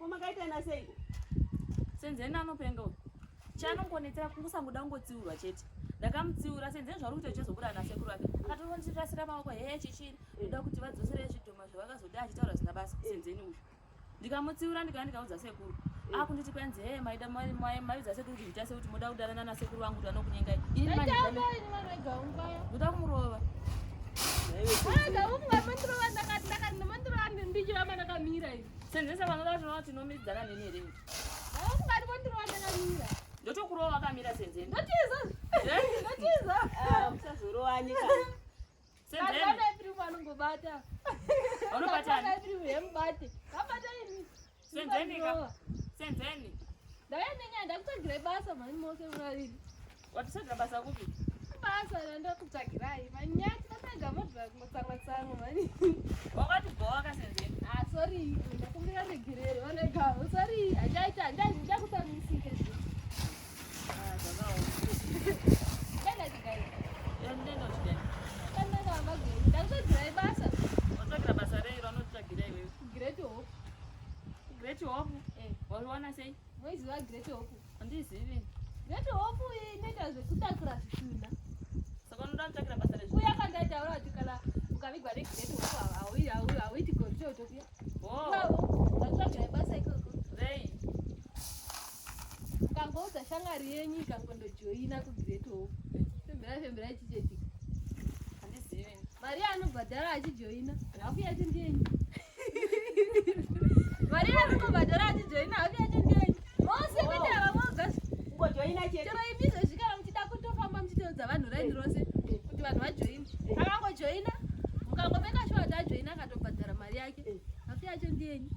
Ko makaitana seiko? Senzeni anopenga uyu. Chaanongonetsera kungosangoda kungotsiurwa chete. Ndakamutsiura Senzeni zvauri kuita uchazobuda nasekuru vake. Akatorondirasira maoko hee chichini. Ndoda kuti vadzosere zvidhoma zvavakazoda achitaura zvisina basa Senzeni uyu. Ndikamutsiura ndikauya ndikaudza sekuru. Akunditi kwanzi hee maida maiudza sekuru kuti zviita sekuti moda kudanana nasekuru vangu kuti vanokunyengai. Ini manje ndoda kumurova. Senzeni vanoda kuti vanoda tinomidzana neni here kuti. Ndotokurova wakamira Senzeni. Ndotiza. Ndotiza. Ah, musazorovane ka. Senzeni. Kana Ephraim anongobata. Vanobatana. Kana Ephraim hemubate. Vabata ini. Senzeni ka. Senzeni. Ndauya nenyaya ndakutsvagirai basa mhani mose muvaviri. Watitsvagira basa kupi? Basa randakutsvagirai. Manyati vatsvaga modhura kungotsamwa tsamwa mhani. Wakati bhowa kasenzeni. Ah sorry, ndakumbira regerero vanegavo. Sorry, handichaita handichakutsamwisike. Ah, zvakaoma. Ndaenda chigai. Ndenda uchidai. Ndaenda vamagweni. Ndakutsvagirai basa. Watsvagira basa rei raunotsvagira iwewe? Great Hope. Great Hope. Eh, Wariwana sei? moiziva Great Hope. Handizivi. Great Hope inoita zvekutakura zvitunha. Saka unoda kutsvagira basa rezvi. Kuya kwandaitaura kuti kana ukavigwa neGreat Hope hauiti gorichoto kuya. Oh, Ndakutsvagirai basa ikoko. rei. Ukangoudza shamwari yenyu ikangondojoina kuGreat Hope. Fembera fembera ichichetika. Handizivi. Mari yaanobhadhara achijoina hafu yacho ndiyenyu. Mari yaanobhadhara achijoina hafu yacho ndiyenyu. Mose kwete ava moga. Kungojoina chete. Chero imi izvezvi kana muchida kutofamba muchitevedza vanhu raini rose kuti vanhu vajoine. Akangojoina mukangopeka shuwa kuti ajoina akatobhadhara mari yake. Hafu yacho ndiyenyu.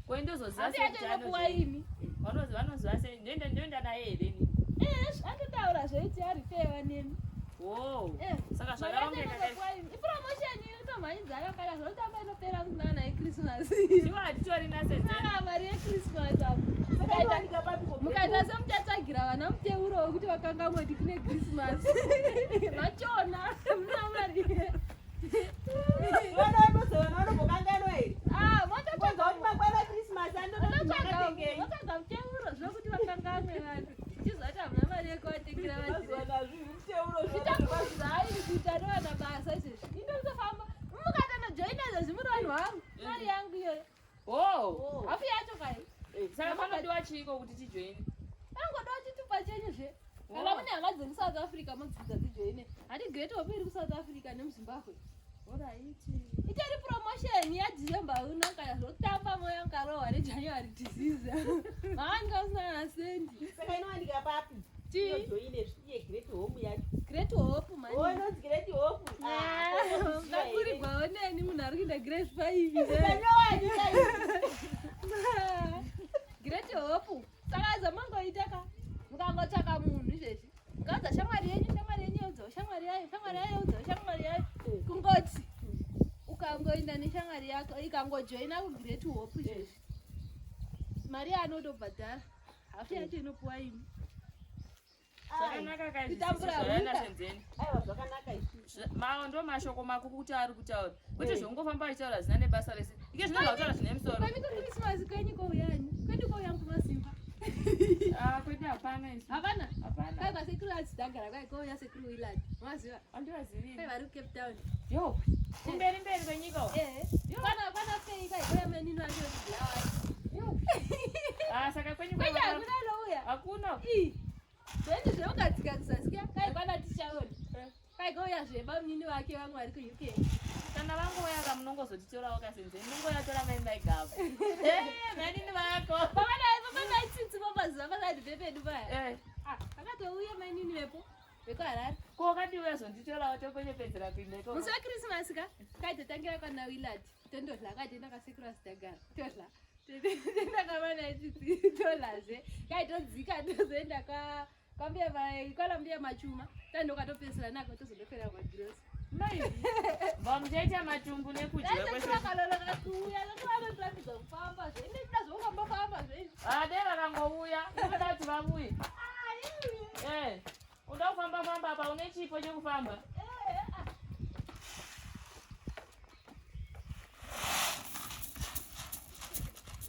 Ko ndozoziva Hafu sei yacho kuti inopuwa anojoina? imi. Vanoziva vanoziva sei? Ndoenda ndoenda naye here ini? Eh, atotaura zvoiti arifewa nemi. Oh. Eh, Saka mari yacho zvakarongeka kai. inotopuwa imi. Ipromotion inotomhanyidzana kana zvinotamba inopera kunana yechristmas. Chiwa hatitorina senzeni. Saka mari yechristmas apo. Saka inowanika papi ko? Mukaita semuchatsvagira vana muteuro wekuti vakangamwe kuti kune Christmas. Machona muna mari. Vana vanozova vanombokanganwa here? Ah, Kwanza mototsvaga kuti mangwana Christmas andoda kuti ndakatengei. mototsvaga muteuro zvekuti vakangamwe vanhu. Tichiziva kuti hamuna mari yekuvatengera vajire. Mazuva nazvi muteuro Zvichakuudzai kuti anowana basa izvezvi. Ino mutofamba. Mukatanojoina izvezvi muri vanhu vangu. Mari yangu iyoyo. Oh. Hafu yacho kai. Saka panodiwa chiiko kuti tijoine? Pangodawo chitupa chenyu zve. Kana Oh. mune hama dzemu South Africa modzidza dzijoine. Hati Great Hope iri kuSouth Africa nemuZimbabwe. Alright. Itori promotion yaDecember uno kana zvokutamba moyo mukarohwa neJanuary disease. Mawanika usina kana sendi. Saka inowanika papi? Chii? Inojoine iye Great Home yacho. Great Hope mani. Oh, inonzi Great Hope. Ah, Ngakurigwawo neni munhu ari kuenda grade 5. Inowanika Great Hope. Saka zvamangoita ka mukangotsvaka munhu izvezvi. Mukaudza shamwari yenyu, shamwari yenyu youdzawo shamwari yayo, shamwari yayo youdzawo shamwari yayo. Kungoti ukangoenda neshamwari yako ikangojoina kuGreat Hope izvezvi. Mari yaanotobhadhara hafu yacho inopuwa imi. Zvakanaka kai Kutambura zvakaenda huka. senzeni. Aiwa zvakanaka izvi. Mawo ndo mashoko makukutu ari kutaura. Kwete zvongofamba achitaura zina nebasa rese. Ike zvinobva kutaura zvine musoro. Kwemi kuChristmas kwenyu kouyani? Kwedu kouya kumasimba. Ah, kwete hapana isu. Hapana? Hapana. Kwai kwasekuru adzidagara kwai kouya sekuru Willard. Maziva? Andivazivi. Kwai vari kuCape Town. Yo. Kumberi mberi kwenyika uko. Eh. Kwana kwana fei kwai kouya menino acho Bulawayo. Ah, saka kwenyu Kwenyu kwa- hakuna anouya. Hakuna. Ii. Zvendi zveukadzika kuzasiya kai kwana tichaona. Eh. Kai kouya zveba munini wake vamwe vari kuUK. Kana vangouya ka munongozotitora wakasenzeni. Munongoya tora mai mai gavo. Eh, mainini vako. Baba naye baba naye tsitsi pamazuva pasati pepedu paya. Eh. Ah, akatouya mainini vepo vekuHarare. Ko wakati uya zonditorawo tokonyepedzera kuenda ikoko. Musi weChristmas ka kaitotangira kwana Willard tondodla kaitoenda kwasekuru asidagara todla. Toenda kwamana tsitsi todlazve kaitodzika tozoenda kwa kwambuya mai kwana mbuya machuma tandokatopedzisira nako tozondopera kwagirosi. Mai. Vamuchaita matumbu nekudya kwese. Dai kuuya vanotiratidza kufamba zve ine kuda zvokufamba famba zve Ah, dai vakangouya. Unoda kuti vavuye. Eh. Unoda kufamba famba apa une chipo chekufamba.